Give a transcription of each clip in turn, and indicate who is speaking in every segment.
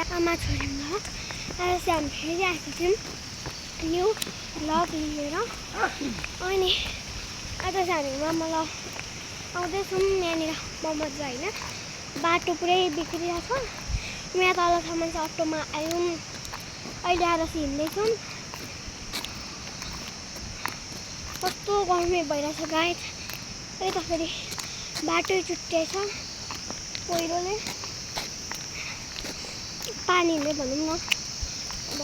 Speaker 1: आमा छोरीमा आज हामी फेरि आएको थियौँ न्यू भ्लग लिएर अनि आज चाहिँ हामी मामालाई आउँदैछौँ यहाँनिर बमोजिम होइन बाटो पुरै बिग्रिरहेको छ यहाँ तलसम्म चाहिँ अटोमा आयौँ अहिले आएर चाहिँ हिँड्दैछौँ कस्तो गर्मी भइरहेछ गाइड यता फेरि बाटो चुट्टिएछ पहिरोले पानीले भनौँ न अब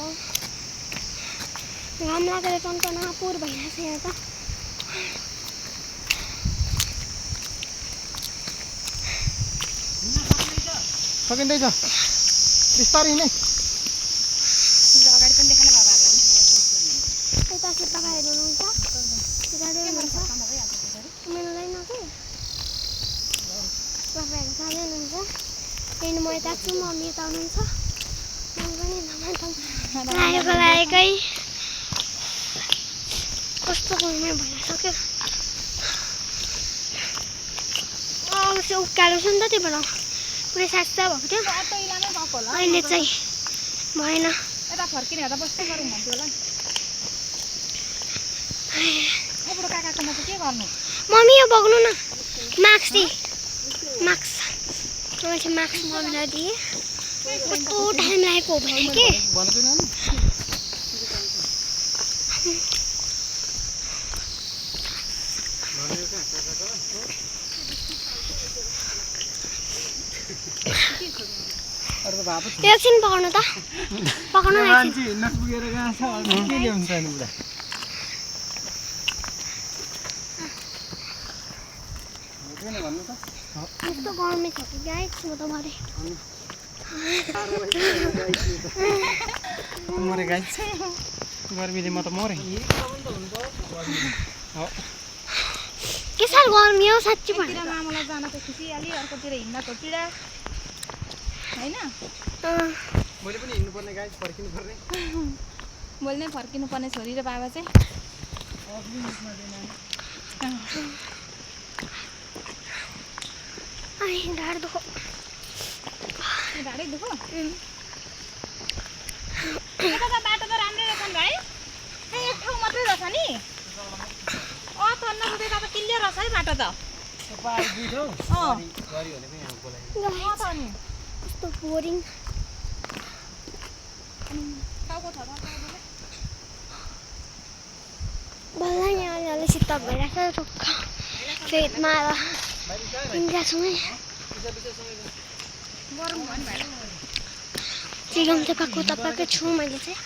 Speaker 1: घाम लागेर टन्टनापुर भइरहेछ यहाँ त
Speaker 2: सकिँदैछ बिस्तारै नै
Speaker 1: अगाडि पनि देखाउन बाबाहरूलाई यता सुत्ता खाएर हुनुहुन्छ मिल्दैन कि बाबाहरू सानै हुनुहुन्छ त्यहाँदेखि म यता छु मम्मी यता हुनुहुन्छ मम्मी पनि लागेकै कस्तो गर्मी भइसक्यो चाहिँ उकालो छ नि त त्यही भएर पुरै सास्ता भएको थियो अहिले चाहिँ भएन
Speaker 3: यता फर्किने हेर्दा बस्दै गरौँ भन्थ्यो होला बुढो काकाकोमा चाहिँ के गर्नु
Speaker 1: मम्मी यो बग्नु न मास्क दि मास्क मैले चाहिँ मास्क मम्मीलाई दिएँ कस्तो टाइम लागेको हो भने के एकछिन पकाउनु त पकाउनु कस्तो गर्मी छ कि गाइस म त
Speaker 2: मरे गाइस गर्मीले म त मरेँ
Speaker 1: के साह्रो गर्मी हो साँच्ची
Speaker 3: भन्नु मामालाई जान त खुसियाली अर्कोतिर हिँड्न त पीडा हैन
Speaker 2: मैले पनि हिँड्नु पर्ने गाइस फर्किनु पर्ने
Speaker 3: मैले नै फर्किनु पर्ने छोरी र बाबा चाहिँ
Speaker 1: आई ढाड दुखो
Speaker 3: ढाडै दुखो यता त बाटो त राम्रै रहेछ नि भाइ एक ठाउँ मात्रै रहेछ नि तन्न त क्लियर रहेछ है बाटो त
Speaker 1: कस्तो बोरिङ बल्ल यहाँ अलि शीतल भइरहेको छ रुख फेदमा आएर हिँडिरहेको है चिगम चाहिँ पाएको छु मैले चाहिँ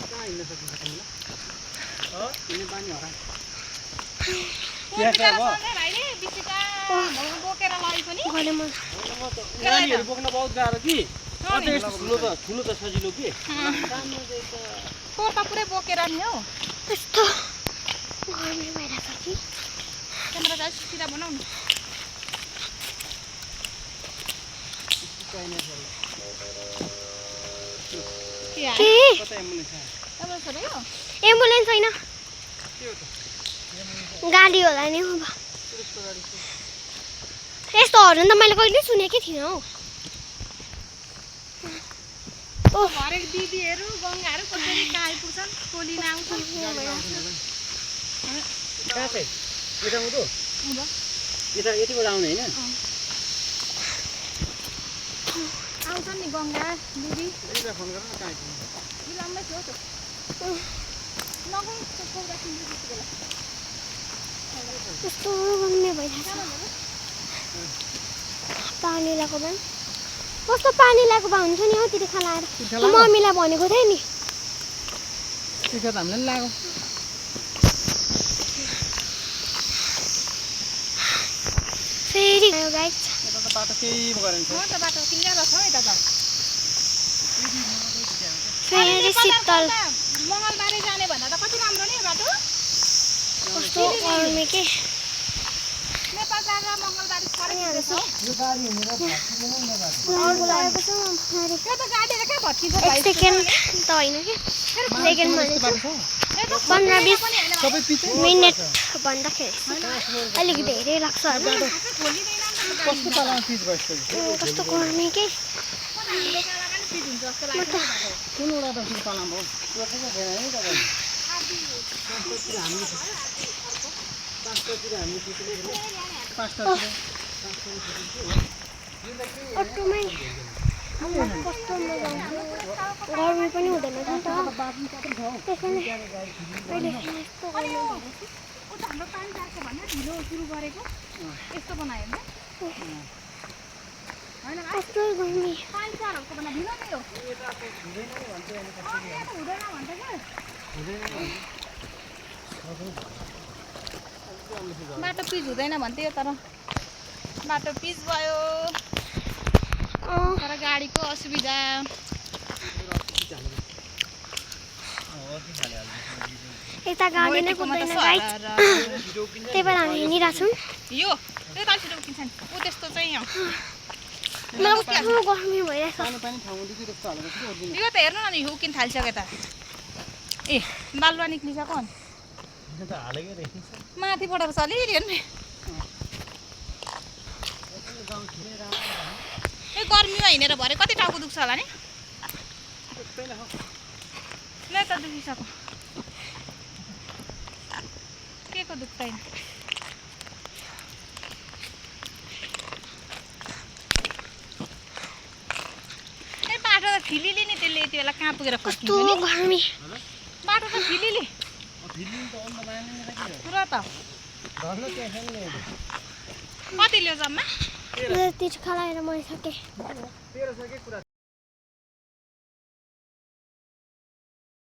Speaker 2: नानीहरू बोक्न बहुत गाह्रो कि ठुलो त सजिलो कि
Speaker 3: पुरै बोकेर नि हौ
Speaker 1: यस्तो गर्मी भइरहेको छ कि
Speaker 3: क्यामेरा चाहिँ सिधा बनाउनु
Speaker 1: एम्बुलेन्स होइन गाडी होला नि अब यस्तोहरू त मैले कहिले सुनेकै थिइनँ हौ
Speaker 3: हरेक दिदीहरू गङ्गाहरू कसरी कहाँ आइपुग्छन् टोलीमा आउँछन्
Speaker 2: कहाँ चाहिँ यता उदो यता यतिबाट आउने होइन
Speaker 3: आउँछन् नि गङ्गा दिदी
Speaker 2: फोन गर न कहाँ
Speaker 3: राम्रै थियो त नगौँ
Speaker 1: कस्तो गर्मी भइरहेको छ पानी लगाएको भए कस्तो पानी लगाएको भए हुन्छ नि हौ तिर्खा लाएर मम्मीलाई भनेको थिएँ नि
Speaker 2: तिर्खा त हामीले पनि लाग्यो
Speaker 1: फेरि गाइस
Speaker 2: यता त बाटो केही गरेन
Speaker 3: छ त बाटो क्लियर छ यता त
Speaker 1: फेरि शीतल
Speaker 3: मङ्गलबारे जाने भन्दा त कति राम्रो नि बाटो
Speaker 1: कस्तो गर्मी के
Speaker 3: नेपाल जाँदा मङ्गलबारे फरक छ
Speaker 2: यो गाडी हिँडेर
Speaker 1: एक सेकेन्ड त होइन कि सेकेन्ड भनेको 15-20 मिनट भन्दाखेरि अलिक धेरै लाग्छ
Speaker 2: कस्तो गर्मी के
Speaker 3: जस्तो लाग्छ
Speaker 2: कुनवटा त फेरि तलाम हो त्यो चाहिँ छैन है तपाईँ पाँचतिर हामी
Speaker 1: अटोमै कस्तो मजा आउँछ गर्मी पनि हुँदैन नि त त्यसैले अहिले यस्तो गर्मी भइरहेछ
Speaker 3: उता हाम्रो पानी जान्छ भन्ने ढिलो सुरु गरेको यस्तो बनायो नि होइन
Speaker 1: कस्तो गर्मी
Speaker 3: पानी चारहरूको भन्दा ढिलो नै हो हुँदैन भन्छ क्या बाटो पिच हुँदैन भन्थ्यो तर बाटो पिच भयो तर गाडीको असुविधा
Speaker 1: यता गाडी नै कुद्दैन गाइस त्यही भएर हामी हिँडिरहेछौँ
Speaker 3: यो त्यो त छिटो उकिन्छ नि ऊ त्यस्तो चाहिँ
Speaker 1: मलाई कस्तो गर्मी भइरहेछ
Speaker 3: यो त हेर्नु न नि उकिन थालिसक्यो त ए बालुवा निक्लिसक्यो अनि माथिबाट छ अलिअलि हेर्नु ए गर्मीमा हिँडेर भरे कति टाउको दुख्छ होला नि ल त दुखिसक्यो के को दुख्दैन ए बाटो त फिलिली नि त्यसले यति बेला कहाँ पुगेर
Speaker 1: कस्तो गर्मी
Speaker 3: बाटो त फिलिली पुरा त कति ल्याउँछ अम्मा
Speaker 1: तिर्खा लगाएर मरिसकेँ